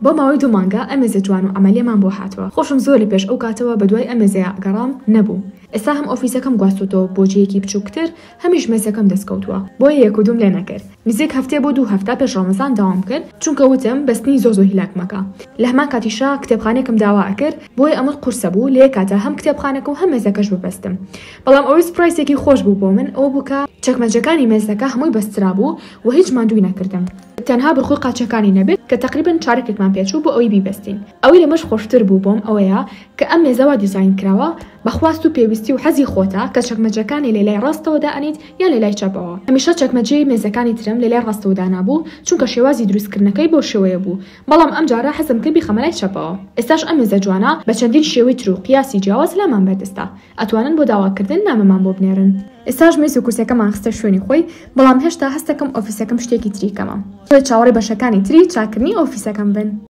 بۆ ماوەی دوو مانگە ئەم مێزە جوان و عەمەلیەمان بۆ هاتووە. خۆشم زۆر لە پێش ئەو کاتەوە بە دوای ئەم مێزەیا گەڕام نەبوو. ئێستا هەم ئۆفیسەکەم گواستۆتەوە بۆ جێیەکی بچووکتر هەمیش مێزەکەم دەست کەوتووە. بۆیە یەک و دووم لێ نەکرد. نزیک هەفتەیە بۆ دوو هەفتە پێش ڕەمەزان داوام کرد چونکە وتم بەستنی زۆر زۆر هیلاکم ئەکا. لە هەمان کاتیشا کتێبخانەیەکم داوا ئەکرد بۆیە ئەموت قورسە بوو لە یەک کاتا هەم کتێبخانەکە و هەم مێزەکەش ببەستم. بەڵام ئەوەی سوپرایسێکی خۆش بوو بۆ من ئەوە بوو کە چەکمەجەکانی مێزەکە هەمووی بەسترابوو و هیچ ماندووی نەکردم. تەنها بڕخۆی قاچەکانی نەبێت کە تەقریبەن چارەکێکمان پێچوو بۆ ئەوەی بیبەستین. ئەوەی لەمەش خۆشتر بوو بۆم ئەوەیە کە ئەم مێزە وا دیزاین کراوە بە خواست و پێویستی و حەزی خۆتە کە چەکمەجەکانی لە لای ڕاستەوە دائەنیت یان لە لای چەپەوە. هەمیشە چەکمەجەی مێزەکانی ترم لە لای ڕاستەوە دانابوو چونکە شێوازی دروستکردنەکەی بەو شێوەیە بوو بەڵام ئەمجارە حەزم کرد بیخەمە لای چەپەوە. ئێستاش ئەم مێزە جوانە بە چەندین شێوەی تر و قیاسی جیاواز لامان بەردەستە. ئەتوانن بۆ داواکردن نامەمان بۆ بنێرن. ئێستاش مێز و کورسیەکەمان خستە شوێنی خۆی، بەڵام هێشتا هەستەکەم ئۆفیسەکەم شتێکی تری کەمە. بۆیە چاوەڕێی بەشەکانی تری چاککردنی ئۆفیسەکەم بن.